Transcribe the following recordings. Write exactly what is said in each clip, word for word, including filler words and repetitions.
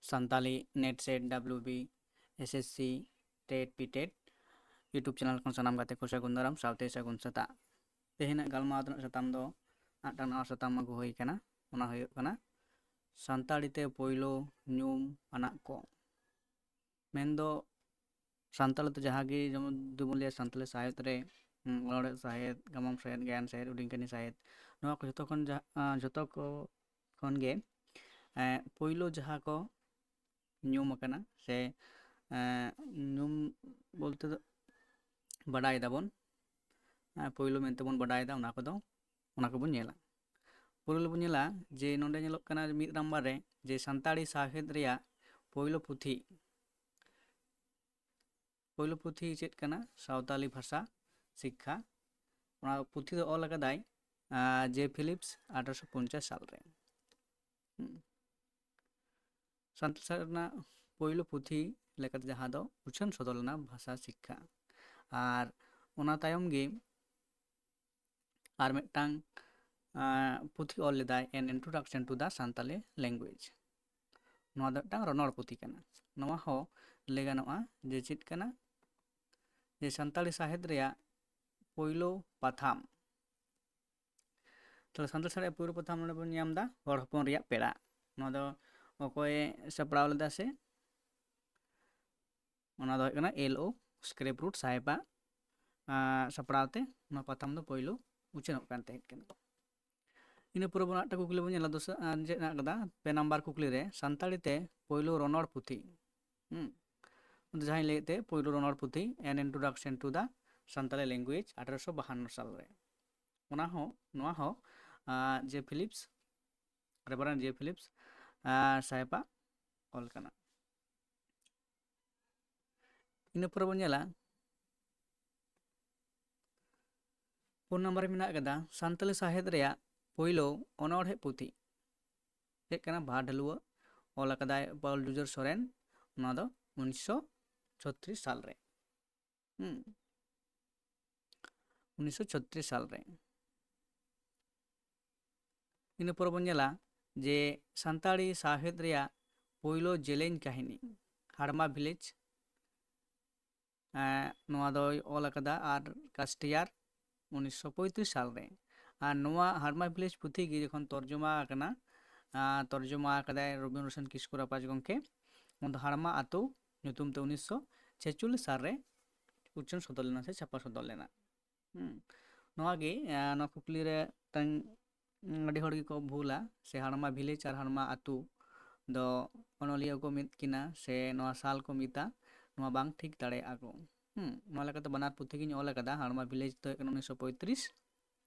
Santali NET SET WB SSC TET PTET YouTube channel ᱠᱷᱚᱱ ᱥᱟᱱᱟᱢ ᱜᱟᱛᱮ ᱠᱚ ᱥᱟᱹᱜᱩᱱ ᱫᱟᱨᱟᱢ ᱥᱟᱶᱛᱮ ᱥᱟᱹᱜᱩᱱ ᱥᱮᱛᱟᱜ᱾ ᱛᱮᱦᱮᱧᱟᱜ ᱜᱟᱞᱢᱟᱨᱟᱣ ᱨᱮᱱᱟᱜ ᱥᱟᱛᱟᱢ ᱫᱚ ᱢᱤᱫᱴᱟᱝ ᱱᱟᱣᱟ ᱥᱟᱛᱟᱢ ᱟᱹᱜᱩ ᱦᱩᱭ ᱟᱠᱟᱱᱟ, ᱚᱱᱟ ᱦᱩᱭᱩᱜ ᱠᱟᱱᱟ ᱥᱟᱱᱛᱟᱲᱤ ᱛᱮ ᱯᱳᱭᱞᱳ ᱧᱩᱢ ᱟᱱᱟᱜ ᱠᱚ᱾ ᱢᱮᱱᱫᱚ ᱥᱟᱱᱛᱟᱲᱤ ᱛᱮ ᱡᱟᱦᱟᱸ ᱜᱮ, ᱡᱮᱢᱚᱱ ᱡᱩᱫᱤ ᱵᱚᱱ ᱞᱟᱹᱭᱟ ᱥᱟᱱᱛᱟᱲᱤ ᱥᱟᱶᱦᱮᱫ ᱨᱮ, ᱦᱩᱸ, ᱚᱱᱚᱬᱦᱮ ᱥᱟᱶᱦᱮᱫ, ᱜᱟᱢᱟᱢ ᱥᱟᱶᱦᱮᱫ, ᱜᱟᱭᱟᱱ ᱥᱟᱶᱦᱮᱫ, ᱦᱩᱰᱤᱧ ᱠᱟᱹᱦᱱᱤ ᱥᱟᱶᱦᱮᱫ, ᱱᱚᱣᱟ ᱠᱚ ᱡᱷᱚᱛᱚ ᱠᱷᱚᱱ ᱡᱟᱦᱟᱸ, ᱟᱸ, ᱡᱷᱚᱛᱚ ᱠᱚ ᱠᱷᱚᱱ ᱜᱮ, ᱮᱸ, ᱯᱳᱭᱞᱳ ᱡᱟᱦᱟᱸ ᱠᱚ ᱧᱩᱢ ᱟᱠᱟᱱᱟ ᱥᱮ, ᱮᱸ, ᱧᱩᱢ ᱵᱚᱞᱛᱮ ᱫᱚ ᱵᱟᱰᱟᱭ ᱫᱟᱵᱚᱱ, ᱮᱸ, ᱯᱳᱭᱞᱳ ᱢᱮᱱᱛᱮ ᱵᱚᱱ ᱵᱟᱰᱟᱭ ᱫᱟ, ᱚᱱᱟ ᱠᱚᱫᱚ, ᱚᱱᱟ ᱠᱚᱵᱚᱱ ᱧᱮᱞᱟ᱾ ᱯᱳᱭᱞᱳ ᱵᱚᱱ ᱧᱮᱞᱟ ᱡᱮ ᱱᱚᱰᱮ ᱧᱮᱞᱚᱜ ᱠᱟᱱᱟ ᱢᱤᱫ ᱱᱟᱢᱵᱟᱨ ᱨᱮ ᱡᱮ ᱥᱟᱱᱛᱟᱲᱤ ᱥᱟᱶᱦᱮᱫ ᱨᱮᱭᱟᱜ ᱯᱳᱭᱞᱳ ᱯᱩᱛᱷᱤ, ᱯᱳᱭᱞᱳ ᱯᱩᱛᱷᱤ ᱪᱮᱫ ᱠᱟᱱᱟ? ᱥᱟᱶᱛᱟᱞᱤ ᱵᱷᱟᱥᱟ ᱥᱤᱠᱠᱷᱟ᱾ ᱚᱱᱟ ᱯᱩᱛᱷᱤ ᱫᱚ ᱚᱞ ᱟᱠᱟᱫᱟᱭ, ᱟᱸ, J Phillips, ᱟᱴᱷᱨᱚᱥᱚ ᱯᱚᱧᱪᱟᱥ ᱥᱟᱞ ᱨᱮ᱾ ᱦᱩᱸ᱾ ᱥᱟᱱᱛᱟᱲ ᱥᱟᱶᱦᱮᱫ ᱨᱮᱱᱟᱜ ᱯᱳᱭᱞᱳ ᱯᱩᱛᱷᱤ ᱞᱮᱠᱟᱛᱮ ᱡᱟᱦᱟᱸ ᱫᱚ ᱩᱪᱷᱟᱹᱱ ᱥᱚᱫᱚᱨ ᱞᱮᱱᱟ ᱵᱷᱟᱥᱟ ᱥᱤᱠᱠᱷᱟ᱾ ᱟᱨ ᱚᱱᱟ ᱛᱟᱭᱚᱢ ᱜᱮ ᱟᱨ ᱢᱤᱫᱴᱟᱝ, ᱟᱸ, ᱯᱩᱛᱷᱤ ᱚᱞ ᱞᱮᱫᱟᱭ, An Introduction to the Santali Language᱾ ᱱᱚᱣᱟ ᱫᱚ ᱢᱤᱫᱴᱟᱝ ᱨᱚᱱᱚᱲ ᱯᱩᱛᱷᱤ ᱠᱟᱱᱟ᱾ ᱱᱚᱣᱟ ᱦᱚᱸ ᱞᱟᱹᱭ ᱜᱟᱱᱚᱜᱼᱟ ᱡᱮ ᱪᱮᱫ ᱠᱟᱱᱟ, ᱡᱮ ᱥᱟᱱᱛᱟᱲᱤ ᱥᱟᱶᱦᱮᱫ ᱨᱮᱭᱟᱜ ᱯᱳᱭᱞᱳ ᱯᱟᱛᱷᱟᱢ᱾ ᱛᱟᱦᱞᱮ ᱥᱟᱱᱛᱟᱲ ᱥᱟᱶᱦᱮᱫ ᱨᱮᱭᱟᱜ ᱯᱳᱭᱞᱳ ᱯᱟᱛᱷᱟᱢ ᱱᱚᱰᱮ ᱵᱚᱱ ᱧᱟᱢ ᱮᱫᱟ ᱦᱚᱲ ᱦᱚᱯᱚᱱ ᱨᱮᱭᱟᱜ ᱯᱮᱲᱟ᱾ ᱱᱚᱣᱟ ᱫᱚ ᱚᱠᱚᱭᱮ ᱥᱟᱯᱲᱟᱣ ᱞᱮᱫᱟ ᱥᱮ? ᱚᱱᱟ ᱫᱚ ᱦᱩᱭᱩᱜ ᱠᱟᱱᱟ L O Scripps Root ᱥᱟᱦᱮᱵᱟᱜ, ᱟᱸ, ᱥᱟᱯᱲᱟᱣ ᱛᱮ ᱱᱚᱣᱟ ᱯᱟᱛᱷᱟᱢ ᱫᱚ ᱯᱳᱭᱞᱳ ᱩᱪᱷᱟᱹᱱᱚᱜ ᱠᱟᱱ ᱛᱟᱦᱮᱸᱫ ᱠᱟᱱᱟ᱾ ᱤᱱᱟᱹ ᱯᱚᱨᱮ ᱵᱚᱱ ᱟᱨ ᱢᱤᱫᱴᱟᱝ ᱠᱩᱠᱞᱤ ᱵᱚᱱ ᱧᱮᱞᱟ, ᱫᱚᱥᱟᱨ, ᱟᱨ ᱪᱮᱫ ᱦᱮᱱᱟᱜ ᱟᱠᱟᱫᱟ? ᱯᱮ ᱱᱟᱢᱵᱟᱨ ᱠᱩᱠᱞᱤ ᱨᱮ ᱥᱟᱱᱛᱟᱲᱤ ᱛᱮ ᱯᱳᱭᱞᱳ ᱨᱚᱱᱚᱲ ᱯᱩᱛᱷᱤ᱾ ᱦᱩᱸ᱾ ᱡᱟᱦᱟᱸᱧ ᱞᱟᱹᱭᱮᱫ ᱛᱮ ᱯᱳᱭᱞᱳ ᱨᱚᱱᱚᱲ ᱯᱩᱛᱷᱤ, An Introduction to the Santali Language, ᱟᱴᱷᱨᱚᱥᱚ ᱵᱟᱦᱟᱱᱱᱚ ᱥᱟᱞ ᱨᱮ᱾ ᱚᱱᱟ ᱦᱚᱸ, ᱱᱚᱣᱟ ᱦᱚᱸ, ᱟᱸ, J Phillips, Reverend J Phillips, ᱟᱸ, ᱥᱟᱦᱮᱵᱟᱜ ᱚᱞ ᱠᱟᱱᱟ᱾ ᱤᱱᱟᱹ ᱯᱚᱨᱮ ᱵᱚᱱ ᱧᱮᱞᱟ, ᱯᱩᱱ ᱱᱟᱢᱵᱟᱨ ᱨᱮ ᱢᱮᱱᱟᱜ ᱟᱠᱟᱫᱟ ᱥᱟᱱᱛᱟᱞᱤ ᱥᱟᱶᱦᱮᱫ ᱨᱮᱭᱟᱜ ᱯᱳᱭᱞᱳ ᱚᱱᱚᱬᱦᱮ ᱯᱩᱛᱷᱤ᱾ ᱪᱮᱫ ᱠᱟᱱᱟ? ᱵᱟᱦᱟ ᱰᱷᱟᱹᱞᱩᱣᱟᱹ᱾ ᱚᱞ ᱟᱠᱟᱫᱟᱭ ᱯᱟᱹᱣᱩᱞ ᱡᱩᱡᱷᱟᱹᱨ ᱥᱚᱨᱮᱱ᱾ ᱱᱚᱣᱟ ᱫᱚ ᱩᱱᱤᱥᱥᱚ ᱪᱷᱚᱛᱨᱤᱥ ᱥᱟᱞ ᱨᱮ᱾ ᱦᱩᱸ᱾ ᱩᱱᱤᱥᱥᱚ ᱪᱷᱚᱛᱨᱤᱥ ᱥᱟᱞ ᱨᱮ᱾ ᱤᱱᱟᱹ ᱯᱚᱨᱮ ᱵᱚᱱ ᱧᱮᱞᱟ ᱡᱮ ᱥᱟᱱᱛᱟᱲᱤ ᱥᱟᱶᱦᱮᱫ ᱨᱮᱭᱟᱜ ᱯᱳᱭᱞᱳ ᱡᱮᱞᱮᱧ ᱠᱟᱹᱦᱱᱤ ᱦᱟᱲᱢᱟ ᱵᱷᱤᱞᱮᱡᱽ, ᱮᱸ, ᱱᱚᱣᱟ ᱫᱚᱭ ᱚᱞ ᱟᱠᱟᱫᱟ ᱟᱨ ᱠᱟᱥᱴᱤᱭᱟᱨ ᱩᱱᱤᱥᱥᱚ ᱯᱚᱸᱭᱛᱨᱤᱥ ᱥᱟᱞ ᱨᱮ᱾ ᱟᱨ ᱱᱚᱣᱟ ᱦᱟᱲᱢᱟ ᱵᱷᱤᱞᱮᱡᱽ ᱯᱩᱛᱷᱤ ᱜᱮ ᱡᱚᱠᱷᱚᱱ ᱛᱚᱨᱡᱚᱢᱟ ᱟᱠᱟᱱᱟ, ᱟᱸ, ᱛᱚᱨᱡᱚᱢᱟ ᱟᱠᱟᱫᱟᱭ ᱨᱚᱵᱤᱱᱫᱨᱚ ᱥᱮᱱ ᱠᱤᱥᱠᱩ ᱨᱟᱯᱟᱡᱽ ᱜᱚᱢᱠᱮ, ᱩᱱ ᱫᱚ ᱦᱟᱲᱢᱟ ᱟᱛᱳ ᱧᱩᱛᱩᱢ ᱛᱮ ᱩᱱᱤᱥᱥᱚ ᱪᱷᱮᱪᱪᱚᱞᱞᱤᱥ ᱥᱟᱞ ᱨᱮ ᱩᱪᱷᱟᱹᱱ ᱥᱚᱫᱚᱨ ᱞᱮᱱᱟ ᱥᱮ ᱪᱷᱟᱯᱟ ᱥᱚᱫᱚᱨ ᱞᱮᱱᱟ᱾ ᱦᱩᱸ᱾ ᱱᱚᱣᱟ ᱜᱮ, ᱟᱸ, ᱱᱚᱣᱟ ᱠᱩᱠᱞᱤ ᱨᱮ ᱢᱤᱫᱴᱟᱝ, ᱩᱸ, ᱟᱹᱰᱤ ᱦᱚᱲ ᱜᱮᱠᱚ ᱵᱷᱩᱞᱟ, ᱥᱮ ᱦᱟᱲᱢᱟ ᱵᱷᱤᱞᱮᱡᱽ ᱟᱨ ᱦᱟᱲᱢᱟ ᱟᱛᱳ ᱫᱚ ᱚᱱᱚᱞᱤᱭᱟᱹ ᱠᱚ ᱢᱤᱫ ᱠᱤᱱᱟ ᱥᱮ ᱱᱚᱣᱟ ᱥᱟᱞ ᱠᱚ ᱢᱤᱫᱟ, ᱱᱚᱣᱟ ᱵᱟᱝ ᱴᱷᱤᱠ ᱫᱟᱲᱮᱭᱟᱜᱼᱟ ᱠᱚ᱾ ᱦᱩᱸ, ᱱᱚᱣᱟ ᱞᱮᱠᱟᱛᱮ ᱵᱟᱱᱟᱨ ᱯᱩᱛᱷᱤ ᱜᱤᱧ ᱚᱞ ᱟᱠᱟᱫᱟ᱾ ᱦᱟᱲᱢᱟ ᱵᱷᱤᱞᱮᱡᱽ ᱫᱚ ᱦᱩᱭᱩᱜ ᱠᱟᱱᱟ ᱩᱱᱤᱥᱥᱚ ᱯᱚᱸᱭᱛᱨᱤᱥ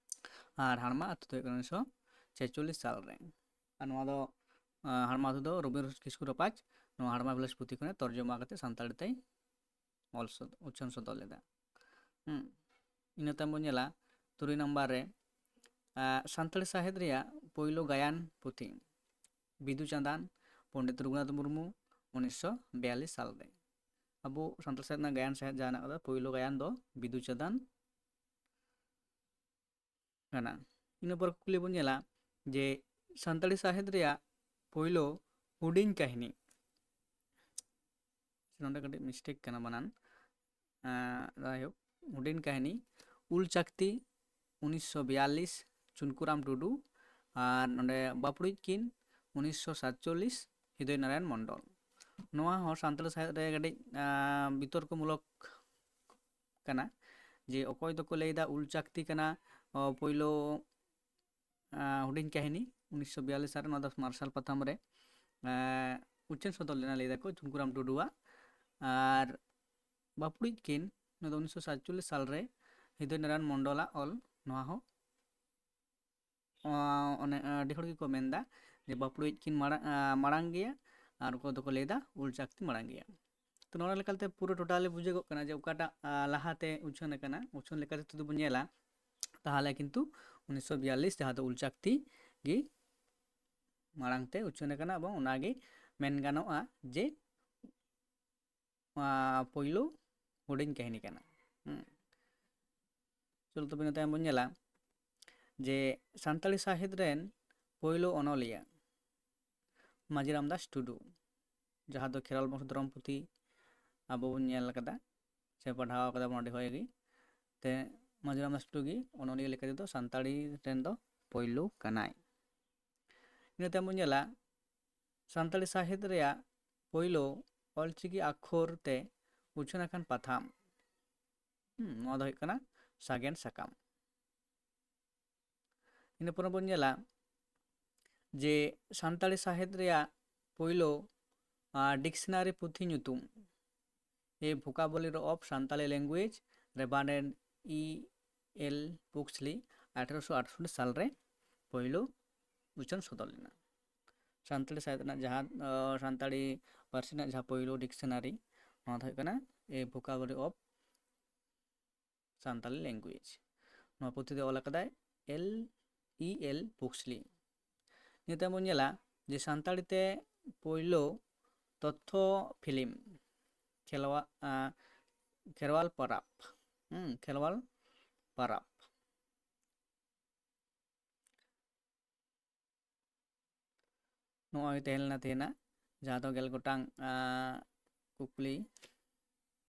ᱟᱨ ᱦᱟᱲᱢᱟ ᱟᱛᱳ ᱫᱚ ᱦᱩᱭᱩᱜ ᱠᱟᱱᱟ ᱩᱱᱤᱥᱥᱚ ᱪᱷᱮᱪᱪᱚᱞᱞᱤᱥ ᱥᱟᱞ ᱨᱮ᱾ ᱟᱨ ᱱᱚᱣᱟ ᱫᱚ, ᱟᱸ, ᱦᱟᱲᱢᱟ ᱟᱛᱳ ᱫᱚ ᱨᱚᱵᱤᱱᱫᱨᱚ ᱠᱤᱥᱠᱩ ᱨᱟᱯᱟᱡᱽ ᱱᱚᱣᱟ ᱦᱟᱲᱢᱟ ᱵᱷᱤᱞᱮᱡᱽ ᱯᱩᱛᱷᱤ ᱠᱷᱚᱱᱮ ᱛᱚᱨᱡᱚᱢᱟ ᱠᱟᱛᱮ ᱥᱟᱱᱛᱟᱲᱤ ᱛᱮᱭ ᱚᱞ ᱥᱚᱫ-, ᱩᱪᱷᱟᱹᱱ ᱥᱚᱫᱚᱨ ᱞᱮᱫᱟ᱾ ᱦᱩᱸ᱾ ᱤᱱᱟᱹ ᱛᱟᱭᱚᱢ ᱵᱚᱱ ᱧᱮᱞᱟ ᱛᱩᱨᱩᱭ ᱱᱟᱢᱵᱟᱨ ᱨᱮ, ᱟᱸ, ᱥᱟᱱᱛᱟᱲᱤ ᱥᱟᱶᱦᱮᱫ ᱨᱮᱭᱟᱜ ᱯᱳᱭᱞᱳ ᱜᱟᱭᱟᱱ ᱯᱩᱛᱷᱤ ᱵᱤᱫᱩ ᱪᱟᱸᱫᱟᱱ, ᱯᱚᱱᱰᱤᱛ ᱨᱚᱜᱷᱩᱱᱟᱛᱷ ᱢᱩᱨᱢᱩ, ᱩᱱᱤᱥᱥᱚ ᱵᱤᱭᱟᱞᱞᱤᱥ ᱥᱟᱞ ᱨᱮ᱾ ᱟᱵᱚ ᱥᱟᱱᱛᱟᱲ ᱥᱟᱶᱦᱮᱫ ᱨᱮᱱᱟᱜ ᱜᱟᱭᱟᱱ ᱥᱟᱶᱦᱮᱫ ᱡᱟᱦᱟᱸ ᱦᱮᱱᱟᱜ ᱟᱠᱟᱫᱟ, ᱯᱳᱭᱞᱳ ᱜᱟᱭᱟᱱ ᱫᱚ ᱵᱤᱫᱩ ᱪᱟᱸᱫᱟᱱ ᱠᱟᱱᱟ᱾ ᱤᱱᱟᱹ ᱯᱚᱨ ᱠᱩᱠᱞᱤ ᱵᱚᱱ ᱧᱮᱞᱟ ᱡᱮ ᱥᱟᱱᱛᱟᱲᱤ ᱥᱟᱶᱦᱮᱫ ᱨᱮᱭᱟᱜ ᱯᱳᱭᱞᱳ ᱦᱩᱰᱤᱧ ᱠᱟᱹᱦᱱᱤ, ᱱᱚᱰᱮ ᱠᱟᱹᱴᱤᱡ mistake ᱠᱟᱱᱟ ᱵᱟᱱᱟᱱ, ᱟᱸ, ᱡᱟᱭᱦᱳᱠ, ᱦᱩᱰᱤᱧ ᱠᱟᱹᱦᱱᱤ ᱩᱞ ᱪᱟᱠᱛᱤ ᱩᱱᱤᱥᱥᱚ ᱵᱤᱭᱟᱞᱞᱤᱥ ᱪᱩᱱᱠᱩᱨᱟᱢ ᱴᱩᱰᱩ, ᱟᱨ ᱱᱚᱰᱮ ᱵᱟᱯᱲᱩᱡ ᱠᱤᱱ ᱩᱱᱤᱥᱥᱚ ᱥᱟᱛᱪᱚᱞᱞᱤᱥ ᱦᱨᱤᱫᱚᱭ ᱱᱟᱨᱟᱭᱚᱱ ᱢᱚᱱᱰᱚᱞ᱾ ᱱᱚᱣᱟ ᱦᱚᱸ ᱥᱟᱱᱛᱟᱲᱤ ᱥᱟᱶᱦᱮᱫ ᱨᱮ ᱠᱟᱹᱴᱤᱡ, ᱟᱸ, ᱵᱤᱛᱚᱨᱠᱚ ᱢᱩᱞᱚᱠ ᱠᱟᱱᱟ, ᱡᱮ ᱚᱠᱚᱭ ᱫᱚᱠᱚ ᱞᱟᱹᱭᱫᱟ ᱩᱞ ᱪᱟᱠᱛᱤ ᱠᱟᱱᱟ, ᱚ, ᱯᱳᱭᱞᱳ, ᱟᱸ, ᱦᱩᱰᱤᱧ ᱠᱟᱹᱦᱱᱤ ᱩᱱᱤᱥᱥᱚ ᱵᱤᱭᱟᱞᱞᱤᱥ ᱥᱟᱞ ᱨᱮ, ᱱᱚᱣᱟ ᱫᱚ ᱢᱟᱨᱥᱟᱞ ᱯᱟᱛᱷᱟᱢ ᱨᱮ, ᱟᱸ, ᱩᱪᱷᱟᱹᱱ ᱥᱚᱫᱚᱨ ᱞᱮᱱᱟ, ᱞᱟᱹᱭ ᱫᱟᱠᱚ ᱪᱩᱱᱠᱩᱨᱟᱢ ᱴᱩᱰᱩᱣᱟᱜ᱾ ᱟᱨ ᱵᱟᱯᱲᱩᱡ ᱠᱤᱱ, ᱱᱚᱣᱟ ᱫᱚ ᱩᱱᱤᱥᱥᱚ ᱥᱟᱛᱪᱚᱞᱞᱤᱥ ᱥᱟᱞ ᱨᱮ ᱦᱨᱤᱫᱚᱭ ᱱᱟᱨᱟᱭᱚᱱ ᱢᱚᱱᱰᱚᱞᱟᱜ ᱚᱞ᱾ ᱱᱚᱣᱟ ᱦᱚᱸ, ᱟᱸ, ᱚᱱᱮ, ᱟᱸ, ᱟᱹᱰᱤ ᱦᱚᱲ ᱜᱮᱠᱚ ᱢᱮᱱᱫᱟ ᱡᱮ ᱵᱟᱯᱲᱩᱡ ᱠᱤᱱ ᱢᱟᱲᱟᱝ, ᱟᱸ, ᱢᱟᱲᱟᱝ ᱜᱮᱭᱟ, ᱟᱨ ᱚᱠᱚᱭ ᱫᱚᱠᱚ ᱞᱟᱹᱭᱫᱟ ᱩᱞ ᱪᱟᱠᱛᱤ ᱢᱟᱲᱟᱝ ᱜᱮᱭᱟ᱾ ᱛᱚ, ᱱᱚᱣᱟ ᱞᱮᱠᱟᱛᱮ ᱯᱩᱨᱟᱹ totally ᱵᱩᱡᱷᱟᱹᱜᱚᱜ ᱠᱟᱱᱟ ᱡᱮ ᱚᱠᱟᱴᱟᱜ, ᱟᱸ, ᱞᱟᱦᱟᱛᱮ ᱩᱪᱷᱟᱹᱱ ᱟᱠᱟᱱᱟ᱾ ᱩᱪᱷᱟᱹᱱ ᱞᱮᱠᱟᱛᱮ ᱡᱩᱫᱤ ᱵᱚᱱ ᱧᱮᱞᱟ, ᱛᱟᱦᱚᱞᱮ ᱠᱤᱱᱛᱩ ᱩᱱᱤᱥᱥᱚ ᱵᱤᱭᱟᱞᱞᱤᱥ, ᱡᱟᱦᱟᱸ ᱫᱚ ᱩᱞ ᱪᱟᱠᱛᱤ ᱜᱮ ᱢᱟᱲᱟᱝ ᱛᱮ ᱩᱪᱷᱟᱹᱱ ᱟᱠᱟᱱᱟ, ᱮᱵᱚᱝ ᱚᱱᱟᱜᱮ ᱢᱮᱱ ᱜᱟᱱᱚᱜᱼᱟ ᱡᱮ, ᱟᱸ, ᱯᱳᱭᱞᱳ ᱦᱩᱰᱤᱧ ᱠᱟᱹᱦᱱᱤ ᱠᱟᱱᱟ᱾ ᱦᱩᱸ᱾ ᱪᱚᱞᱚ ᱛᱚᱵᱮ ᱤᱱᱟᱹ ᱛᱟᱭᱚᱢ ᱵᱚᱱ ᱧᱮᱞᱟ ᱡᱮ ᱥᱟᱱᱛᱟᱲᱤ ᱥᱟᱶᱦᱮᱫ ᱨᱮᱱ ᱯᱳᱭᱞᱳ ᱚᱱᱚᱞᱤᱭᱟᱹ ᱢᱟᱹᱡᱷᱤ ᱨᱟᱢᱫᱟᱥ ᱴᱩᱰᱩ᱾ ᱡᱟᱦᱟᱸ ᱫᱚ ᱠᱷᱮᱨᱣᱟᱞ ᱵᱚᱝᱥᱚ ᱫᱷᱚᱨᱚᱢ ᱯᱩᱛᱷᱤ ᱟᱵᱚ ᱵᱚᱱ ᱧᱮᱞ ᱟᱠᱟᱫᱟ ᱥᱮ ᱯᱟᱲᱦᱟᱣ ᱟᱠᱟᱫᱟ ᱵᱚᱱ ᱟᱹᱰᱤ ᱦᱚᱭ ᱜᱮ᱾ ᱛᱮ ᱢᱟᱹᱡᱷᱤ ᱨᱟᱢᱫᱟᱥ ᱴᱩᱰᱩ ᱜᱮ ᱚᱱᱚᱞᱤᱭᱟᱹ ᱞᱮᱠᱟ ᱛᱮᱫᱚ ᱥᱟᱱᱛᱟᱲᱤ ᱨᱮᱱ ᱫᱚ ᱯᱳᱭᱞᱳ ᱠᱟᱱᱟᱭ᱾ ᱤᱱᱟᱹ ᱛᱟᱭᱚᱢ ᱵᱚᱱ ᱧᱮᱞᱟ ᱥᱟᱱᱛᱟᱲᱤ ᱥᱟᱶᱦᱮᱫ ᱨᱮᱭᱟᱜ ᱯᱳᱭᱞᱳ ᱚᱞᱪᱤᱠᱤ ᱟᱠᱷᱚᱨ ᱛᱮ ᱩᱪᱷᱟᱹᱱ ᱟᱠᱟᱱ ᱯᱟᱛᱷᱟᱢ᱾ ᱦᱩᱸ, ᱱᱚᱣᱟ ᱫᱚ ᱦᱩᱭᱩᱜ ᱠᱟᱱᱟ ᱥᱟᱜᱮᱱ ᱥᱟᱠᱟᱢ᱾ ᱤᱱᱟᱹ ᱯᱚᱨᱮ ᱵᱚᱱ ᱧᱮᱞᱟ ᱡᱮ ᱥᱟᱱᱛᱟᱲᱤ ᱥᱟᱶᱦᱮᱫ ᱨᱮᱭᱟᱜ ᱯᱳᱭᱞᱳ ᱰᱤᱠᱥᱱᱟᱨᱤ ᱯᱩᱛᱷᱤ ᱧᱩᱛᱩᱢ A Vocabulary of Santali Language, Reverend E L Pugsley, ᱟᱴᱷᱨᱚᱥᱚ ᱟᱴᱥᱚᱴᱴᱤ ᱥᱟᱞ ᱨᱮ ᱯᱳᱭᱞᱳ ᱩᱪᱷᱟᱹᱱ ᱥᱚᱫᱚᱨ ᱞᱮᱱᱟ᱾ ᱥᱟᱱᱛᱟᱲᱤ ᱥᱟᱶᱦᱮᱫ ᱨᱮᱱᱟᱜ ᱡᱟᱦᱟᱸ ᱥᱟᱱᱛᱟᱲᱤ ᱯᱟᱹᱨᱥᱤ ᱨᱮᱱᱟᱜ ᱡᱟᱦᱟᱸ ᱯᱳᱭᱞᱳ ᱰᱤᱠᱥᱱᱟᱨᱤ, ᱱᱚᱣᱟ ᱫᱚ ᱦᱩᱭᱩᱜ ᱠᱟᱱᱟ A Vocabulary of Santali Language᱾ ᱱᱚᱣᱟ ᱯᱩᱛᱷᱤ ᱫᱚ ᱚᱞ ᱟᱠᱟᱫᱟᱭ ᱮᱞ ᱤ ᱮᱞ ᱯᱩᱜᱥᱞᱤ᱾ ᱱᱤᱛᱚᱜ ᱵᱚᱱ ᱧᱮᱞᱟ ᱡᱮ ᱥᱟᱱᱛᱟᱲᱤ ᱛᱮ ᱯᱳᱭᱞᱳ ᱛᱚᱛᱛᱷᱚ ᱯᱷᱤᱞᱢ ᱠᱷᱮᱞᱣᱟ ᱠᱷᱮᱨᱣᱟᱞ ᱯᱟᱨᱟᱵᱽ᱾ ᱦᱩᱸ, ᱠᱷᱮᱨᱣᱟᱞ ᱯᱟᱨᱟᱵᱽ᱾ ᱱᱚᱜᱼᱚᱭ ᱛᱟᱦᱮᱸ ᱞᱮᱱᱟ ᱛᱮᱦᱮᱧᱟᱜ, ᱡᱟᱦᱟᱸ ᱫᱚ ᱜᱮᱞ ᱜᱚᱴᱟᱝ ᱠᱩᱠᱞᱤ